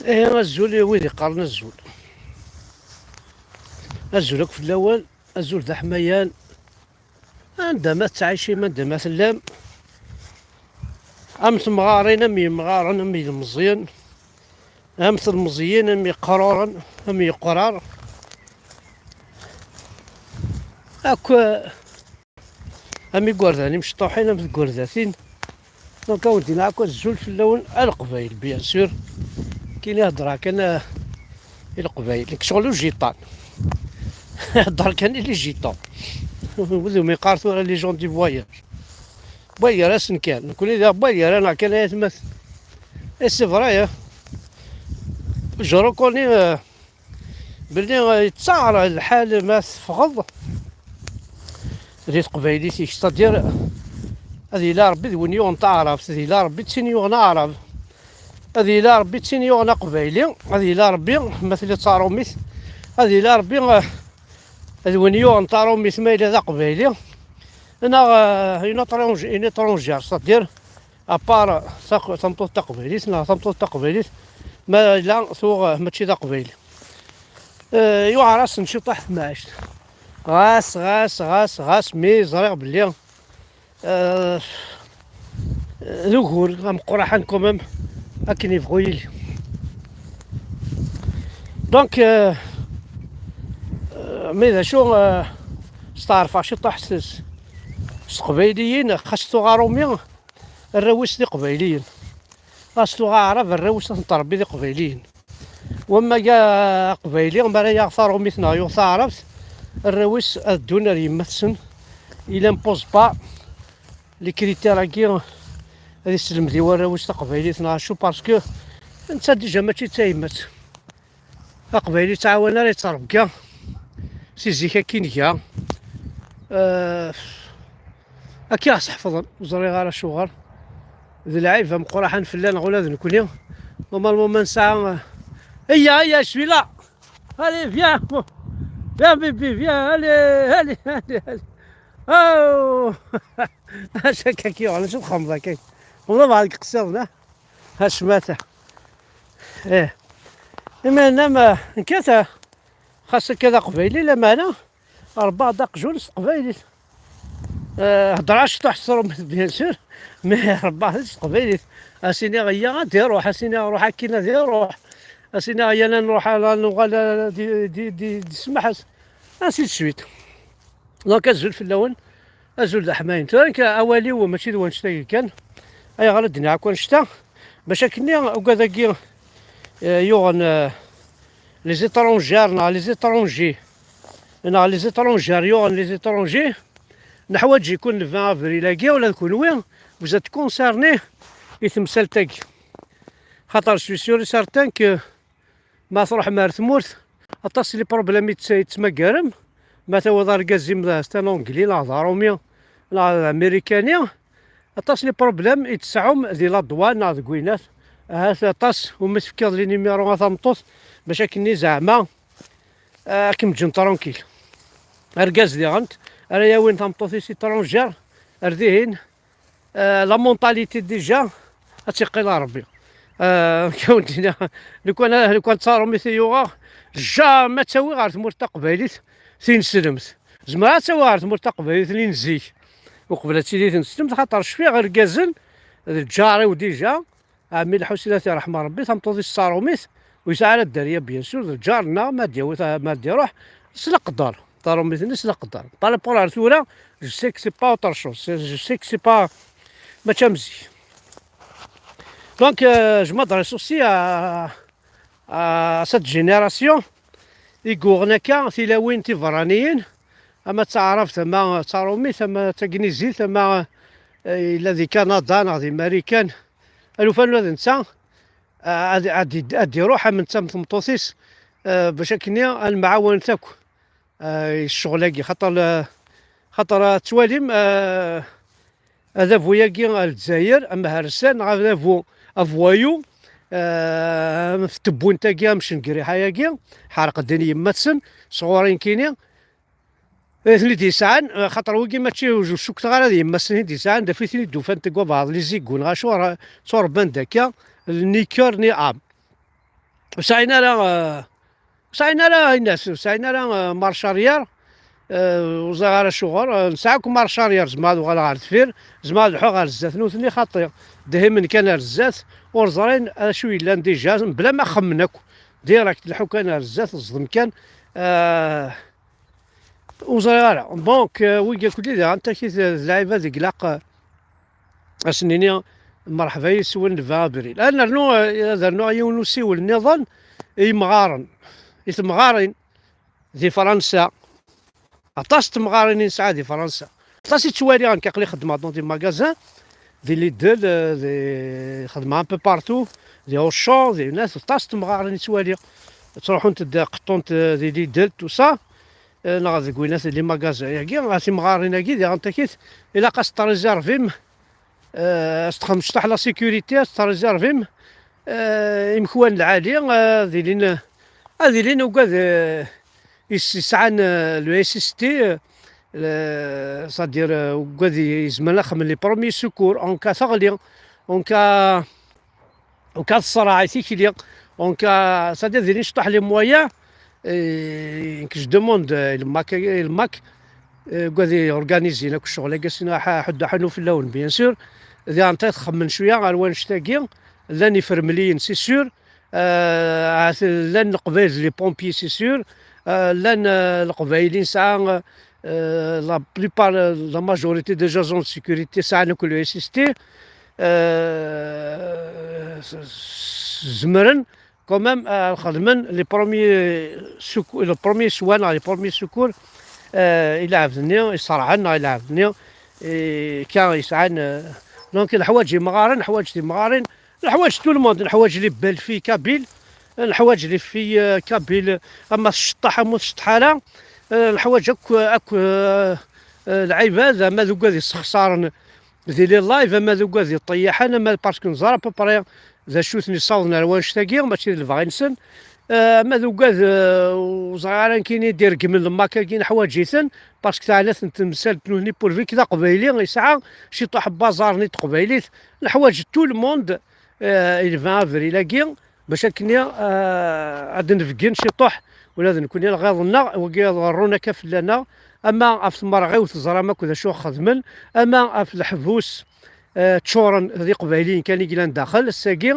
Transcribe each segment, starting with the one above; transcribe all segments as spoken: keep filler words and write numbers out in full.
Ihi azul i wid iqqaren azul. Azul akk fell-awen, azul d aḥmayan. Anda ma tettɛicim, anda ma tellam, am temɣarin, am yemɣaren, am yilmeẓyen, am telmeẓyin, am yeqruren, am yeqrar. Akk am igerdan imecṭuḥin, am tgerdatin. Donc, ad wen-d-iniɣ akk azul fell-awen, a Leqbayel, bien sûr. Kini heddreɣ kan, ah, i Leqbayel. Nekk ccɣel ur jiṭan. Heddreɣ kan i les gitans. Wid umi yeqqar tura les gens du voyage. Wway gar-asen kan. Nekkni d wway gar-aneɣ kan, ay atmaten. Et c'est vrai, hein. Je reconnais, euh, belli, eh, yettaɛer lḥal ma teffɣeḍ di teqbaylit-ik, c'est-à-dire ad yili Ṛebbi d win yuɣen taɛrabt, ad yili Ṛebbi d tin yuɣen aɛrab, ad yili Ṛebbi d tin yuɣen aqbayli, ad yili Ṛebbi ma tella d taṛumit, ad yili Ṛebbi, eh, d win yuɣen taṛumit ma yella d aqbayli, neɣ, eh, une étrangère, une étrangère, c'est-à-dire à part taq-, tameṭṭut taqbaylit, neɣ tameṭṭut taqbaylit ma yella tuɣ mačči d aqbayli. Eh, yuɛer-asen ciṭuḥ temɛict. Ɣas, ɣas, ɣas, ɣas, mi ẓriɣ belli, eh, d ugur ameqqraḥan quand même akken yebɣu yili. Donc, eh, eh, mi d acu, eh, steɛṛfeɣ ciṭuḥ s, s, s teqbayliyin, xas tuɣ aṛumi, arraw-is d iqbayliyen. Xas tuɣ aɛrab, arraw-is ad ten-tṛebbi d iqbayliyen. Wamma ga aqbayli, mi ara yaɣ taṛumit neɣ yuɣ taɛrabt, arraw-is ad ddun ar yemma-tsen. Il impose pas les critères-agi ad isselmed i warraw-is taqbaylit neɣ acu, parce que netta déjà mačči d tayemmat. Aqbayli ur yettɛawan ara yettrebga. Si zik akka i nga. Eh, akka i ɣ-sḥefḍen, ur ẓriɣ ara acuɣer. D lɛib ameqqraḥan fell-aneɣ ula d nekkni. Normalement ma nesɛa, eh, ayya, ayya, je suis là. Allez, viens. Viens, bébé, viens. Allez, allez, allez, allez. Oh. Acu akka k-yuɣen, acu txemmeḍ akka? Txemmeḍ bɛad deg iqsiḍen, ah? Acmata. Ih. Imi nna ma nekkat, xas akka d aqbayli, lameɛna ṛebbaɣ-d aqjun s teqbaylit. Eh, heddreɣ ciṭuḥ s tṛumit, bien sûr, mais ṛebbaɣ-t s teqbaylit. As-iniɣ iyya ad iṛuḥ, as-iniɣ ruḥ akkin ad iṛuḥ, as-iniɣ iyya ad nruḥ, ad nuɣal, eh, di, di, di, di ssmaḥ-as, ainsi de suite. Donc, azul fell-awen, azul d aḥmayen. Tura nekk awal-iw mačči d wanect-agi kan. Ayɣer ad d-nniɣ akk annect-a? Bac akkenni ugad-agi, eh, yuɣen, eh, les étrangères neɣ les étrangers, neɣ les étrangères yuɣen les étrangers, neḥwaǧ-iken le vingt avril-agi, ula d kunwi, vous êtes concernés i temsalt-agi. Xaṭer je suis sûr et certain que ma truḥem ar tmurt, aṭas n les problèmes i tt-, i tettmagarem. Ma tawiḍ argaz-im d, c'est un Anglais, neɣ d Aṛumi, neɣ d Amirikani, aṭas n les problèmes i tseɛɛum di la douane neɣ deg winat. Ahat aṭas umi tefkiḍ les numéros a tameṭṭut, bac akkenni zeɛma, eh, ad kem-ǧǧen tranquille. Argaz diɣen, ara yawin tameṭṭut-is étrangère ar dihin, eh, la mentalité déjà ad tt-iqqil Ṛebbi. Eh, amek i wen-d-iniɣ, lukan, lukan d taṛumit i yuɣeɣ, jamais ad tt-awiɣ ɣer tmurt taqbaylit tineslemt. Zemreɣ ad tt-awiɣ ɣer tmurt taqbaylit-nni n zik, uqbel ad tili tineslemt, xaṭer cfiɣ irgazen d lǧar-iw déjà, ɛemmi Lḥusin ad t-iṛḥem Ṛebbi, tameṭṭut-is d taṛumit, ur yesɛi ara dderya, bien sûr, d lǧar-nneɣ, ma d-yawi ta-, ma d-iṛuḥ, s leqder. Taṛumit-nni s leqder. Par rapport ar tura, je sais que c'est pas autre chose. C'est, je sais que c'est pas, mačči am zik. Donc, euh, je m'adresse aussi à, à cette génération i yuɣen akka tilawin tiberraniyin, ama d taɛrabt, ama d taṛumit, ama d tagnizit, ama, eh, yella di Kanada neɣ di Marikan. Alufan ula d netta, eh, ad, ad, ad iṛuḥ am netta am tmeṭṭut-is, eh, bac akkenni ad nemɛawanet akk, eh, i ccɣel-agi. Xaṭer, eh, xaṭer, eh, tettwalim, eh, adabu-agi a Lezzayer, amhersan, neɣ adabu avoyou, eh, am tewwint-agi, am cengriḥa-agi, ḥerqen din yemma-tsen, sɣur inkini. I ten-id-yesɛan, eh, xaṭer wigi mačči ur cukkteɣ ara d yemma-tsen i d-yesɛan, d afitni d-ufant deg wabeɛḍ, les égouts, neɣ acu ara tturebban-d akka, ni cœur ni âme. ur sɛin ara, eh, ur sɛin ara ayen, ur sɛin ara, eh, marche arrière. Eh, ur ẓriɣ ara acuɣer. Eh, nesɛa akk marche arrière, zemreɣ ad uɣaleɣ ɣer deffir, zemreɣ ad lḥuɣ ɣer zdat, nutni xaṭi, dehhimen kan ar zdat, ur ẓrin acu yellan déjà, bla ma xemmen akk, direct lḥu kan ar zdat, ẓdem kan. Eh, ur ẓriɣ ara. Donc, eh, wigi akk-nni diɣen takit d lɛibad i ilaq, eh, ad sen-nini mreḥba yis-wen le vingt avril. Ad nernu, eh, ad rnuɣ yiwen usiwel nniḍen i yimɣaren, i temɣarin di Fransa. Aṭas n temɣarin i nesɛa di Fransa. Aṭas i ttwaliɣ nekk, aql-i xeddmeɣ dans des magasins, di Lidl, eh, di, xeddmeɣ un peu partout, di Auchan, di nas, aṭas n temɣarin i ttwaliɣ. Ttruḥunt-d, qeṭṭunt, eh, di Lidl, tout ça. Eh, neɣ deg winat, les magasins-agi, ah, timɣarin-agi, diɣen takit, ilaq ad s-tṛizirvim, eh, ad s-txedmem cṭaḥ la sécurité, ad s-tṛizirvim, eh, imekwan lɛali, eh, ad ilin, ad ilin ugad, eh, is-, isɛan, eh, le S S T, eh, le-, c'est-à-dire, eh, ugad i-, izemren ad xedmen les premiers secours, en cas teɣli, en cas Donc, ad ṣṣreɛ i tikli. Donc, euh, c'est-à-dire, d-ilin cṭuḥ les moyens. Et que je demande, euh, le MAC, le MAC, euh, gad i organizin akk ccɣel-agi, sin ḥuddu ḥunu fell-awen, bien sûr. Diɣen txemmen cwiya ɣer wannect-agi. Llan ifermliyen, c'est sûr. Euh, llan leqbayel, les pompiers, c'est sûr. Euh, llan, euh, leqbayel i nesɛa, euh, la plupart, euh, la majorité des agents de sécurité sɛan akk le S S T. Euh, s-, s-, zemren quand même, euh, ad xedmen les premiers secours, le premier soin, les premiers secours, euh, i lɛebd-nni iṣerɛen neɣ i lɛebd-nni, eh, kan yesɛan, euh, donc, neḥwaǧ imɣaren, neḥwaǧ timɣarin, neḥwaǧ tout le monde, neḥwaǧ les belles filles kabyles, neḥwaǧ les filles, euh, kabyles, ama tceṭṭeḥ, ama ur tceṭṭeḥ ara, euh, neḥwaǧ akk, akk, euh, euh, lɛibad, ama d ugad yessexṣaren di les lives, ama d ugad yeṭṭeyyaḥen, ama parce que neẓra à peu près d acu ten-yessawḍen ar wannect-agi, mačči d lebɣi-nsen. Euh, ama d ugad, euh, ur ẓriɣ ara nekkini d-ireggmen le MAC-agi, neḥwaǧ-iten, parce que teɛna-ten temsalt nutni, pourvu que d aqbayli yesɛa ciṭuḥ n baẓar-nni n teqbaylit. Neḥwaǧ tout le monde, euh, i le vingt avril-agi, bac akken, euh, ad d-nbeggen ciṭuḥ, ula d nekkni lɣiḍ-nneɣ, wagi ad ḍerrun akka fell-aneɣ, ama ɣef tmerɣiwt teẓram akk d acu xedmen, ama ɣef leḥbus, euh, ččuren d iqbayliyen kan i yellan daxel, ass-agi,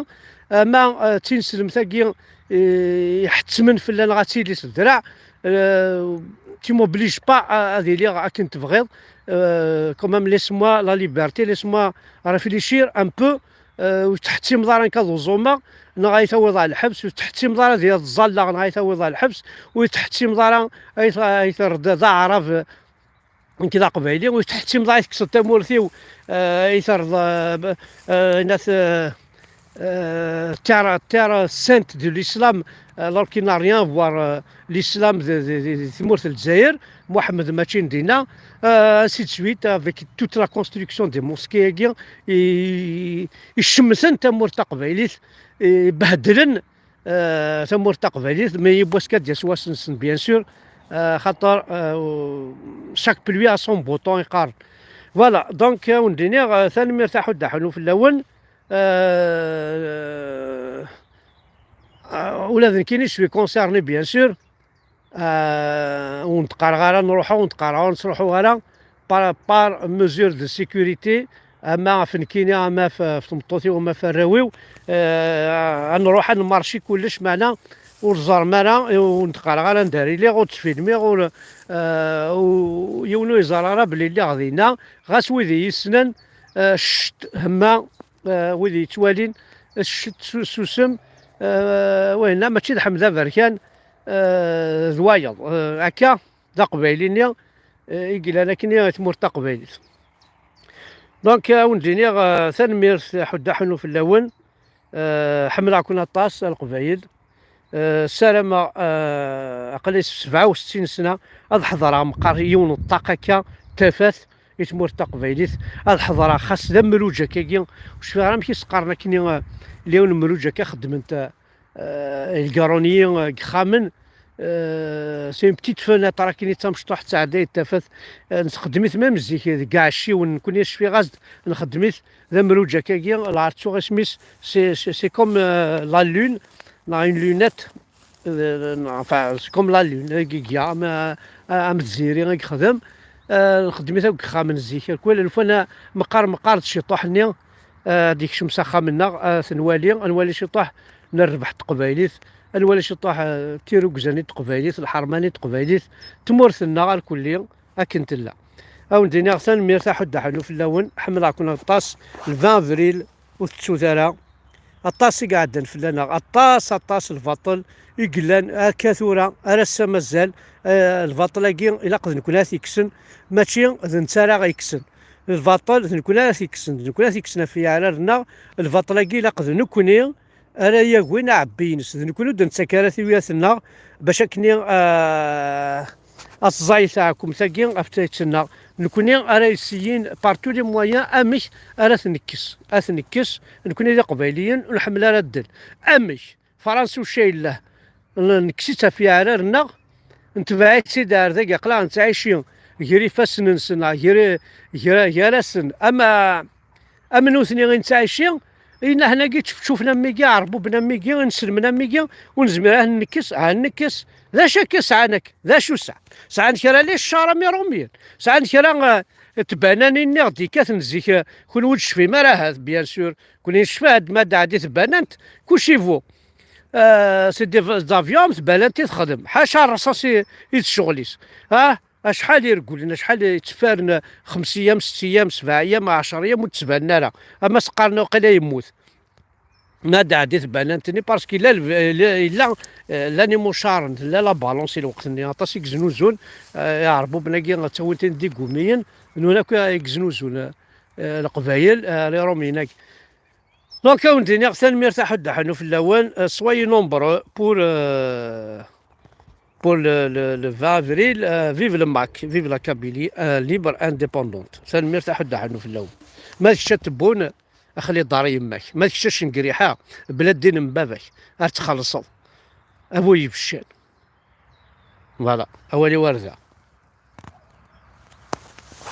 ama, euh, d tineslemt-agi, euh, iḥettmen fell-aneɣ ad tili s ddreɛ, euh, qui m'oblige pas à, ad iliɣ akken tebɣiḍ, euh, quand même, laisse-moi la liberté, laisse-moi réfléchir un peu, euh, ur teḥettimeḍ ara nekk ad uẓumeɣ, neɣ ay tawiḍ ɣer lḥebs, ur teḥettimeḍ ara ad ẓalleɣ, neɣ ay tawiḍ ɣer lḥebs, ur teḥettimeḍ ara ay t-, ay terreḍ d aɛrab, nekk d aqbayli, ur teḥettimeḍ ara ay tekkseḍ tamurt-iw, euh, ay terreḍ, euh, euh, inat, euh, euh, terre, terre sainte de l'islam, euh, alors qu'il n'a rien à voir, euh, l'islam de, de, de, de tmurt n Lezzayer, Muḥemmed mačči n dinna, euh, ainsi de suite, avec toute la construction des mosquées-agi, i, icemmten tamurt taqbaylit, ibehdlen, euh, tamurt taqbaylit, mais yiwwas kan d-yas wass-nsen, bien sûr, euh, xaṭer, euh, chaque pluie a son beau temps, iqqar. Voilà, donc, euh, ad wen-d-iniɣ, euh, tanemmirt a ḥuddu ḥunu fell-awen. Euh, euh, ula d nekkini, je suis concerné, bien sûr. Euh, ur d-qqareɣ ara nruḥu, ur d-qqareɣ ur nettruḥu ara, par, par mesure de sécurité, ama ɣef nekkini, ama ɣef, ɣef tmeṭṭut-iw, ama ɣef warraw-iw, euh, ad nruḥ ad nmarci kullec, meɛna ur ẓerrem ara, ur d-qqareɣ ara anda ara iliɣ, ur ttfilmiɣ, ur, euh, u-, yiwen ur yeẓra ara belli lliɣ dinna, ɣas wid i yi-ssnen, euh, cct, hemma, euh, wid yettwalin, cct, su-, susem, euh, winna mačči d Ḥmed Aberkan, euh, d wayeḍ, euh, akka d aqbayli-nni, euh, i yellan akkenni i tmurt taqbaylit. Donc, euh, ad wen-d-iniɣ, euh, tanemmirt, ḥuddu ḥunu fell-awen. Euh, ḥemmleɣ-ken aṭas, a Leqbayel. Euh, ssarameɣ, euh, aql-i s sebɛa u settin sna, ad ḥeḍreɣ meqqar yiwen n ṭṭaq akka, tafat, i tmurt taqbaylit, ad ḥeḍreɣ xas d amruǧ akkagi, ur cfiɣ ara amek i s-qqaren akkenni, euh, llan amruǧ akka xeddmen-t, euh, lgaruni, euh, deg yexxamen, euh, c'est une petite fenêtre, akken i d tamecṭuḥt, teɛday tafat, euh, nxeddem-it même zik, deg iɛecciwen, nekkni cfiɣ-as-d, nxeddem-it d amruǧ akkagi, lɛar ttuɣ isem-is, c'est, c'est, c'est comme, euh, la lune, neɣ une lunette, euh, enfin, c'est comme la lune, i iga am, am tziri i yexdem. Euh, nxeddem-it akk deg yexxamen zik. Kul lfan meqqar meqqar d ciṭuḥ-nni, euh, ad d-ikcem s axxam-nneɣ, ad t-nwali, ad nwali ciṭuḥ n rrbeḥ n teqbaylit, ad nwali ciṭuḥ, euh, tirugza-nni n teqbaylit, lḥerma-nni n teqbaylit, tmurt-nneɣ alkulli akken tella. Ad wen-d-iniɣ tanemmirt a Ḥudda Ḥannu fell-awen, ḥemmleɣ-ken aṭas, le vingt avril ur tettut ara, aṭas i iɛeddan fell-aneɣ, aṭas, aṭas lbaṭel i yellan akka tura, ar ass-a mazal, eh, lbaṭel-agi ilaq d nekkni ad t-ikksen, mačči d netta ara ɣ-ikksen. Lbaṭel d nekkni ara t-ikksen, d nekkni ara t-ikksen ɣef yiɛrar-nneɣ, lbaṭel-agi ilaq d nekkni ara yagin aɛebbi-ines, d nekkni ur d-nettak ara tiwiyat-nneɣ bac akken, eh, ad tẓay taɛkumt-agi ɣef tayet-nneɣ. Nekkni ara yessiyin par tous les moyens amek ara t-nekkes, ad t-nekkes, nekkni d Iqbayliyen ur nḥemmel ara ddel. Amek? Fransa ucayella, n-, nekkes-itt ɣef yiɛrar-nneɣ, netbeɛ-itt-id ar dagi, aql-aɣ nettɛici gar ifassen-nsen, gar, gar, gar-asen, ama, am nutni i nettɛici, inna ḥnagi ttfeččufen am wigi, ɛerbuben am wigi, inselmen am wigi, ur nezmir ad nekkes, ad nekkes. D acu akka sɛan akk? D acu sɛan? Sɛan kra les chars am Irumyen? Sɛan kra, eh, tbananin-nni i ɣ-d-ikkaten zik, eh, kunwi ur d-tecfim ara ahat, bien sûr, kunwi necfa-d ma d-ɛeddi tbanant, kucivu. Eh, c'est des, des avions, tbanant i texdem. Ḥaca rrṣaṣ i, i d ccɣel-is. Ah, acḥal i regglen, acḥal i tteffaren, xems ayyam, sett ayyam, sebɛ ayyam, ɛecṛ ayyam ur d-ttbanen ara. Ama s-qqaren waqila yemmut. Ma d-ɛeddi tbanant-nni, parce que yella, yella, yella, eh, llan imucaren, tella la balance i lweqt-nni, aṭas i yeznuzun, eh, iɛerbuben-agi, ttawin-ten d igumiyen, nwen akk i yeznuzun, eh, leqbayel, eh, les Romiens-agi. Donc, ad wen-d-iniɣ tanemmirt a Ḥudda Ḥannu fell-awen, euh, soyez nombreux pour, euh, pour le, le, le vingt avril, euh, vive le mac, vive la Kabylie, euh, libre, indépendante. Tanemmirt a Ḥudda Ḥannu fell-awen. Ma d kečč a Tebboune, axli ḍar yemma-k. Ma d kečč a Cengriḥa, bla ddin n baba-k, ad txellṣeḍ. A bu yibeccan. Voilà, awal-iw ar da.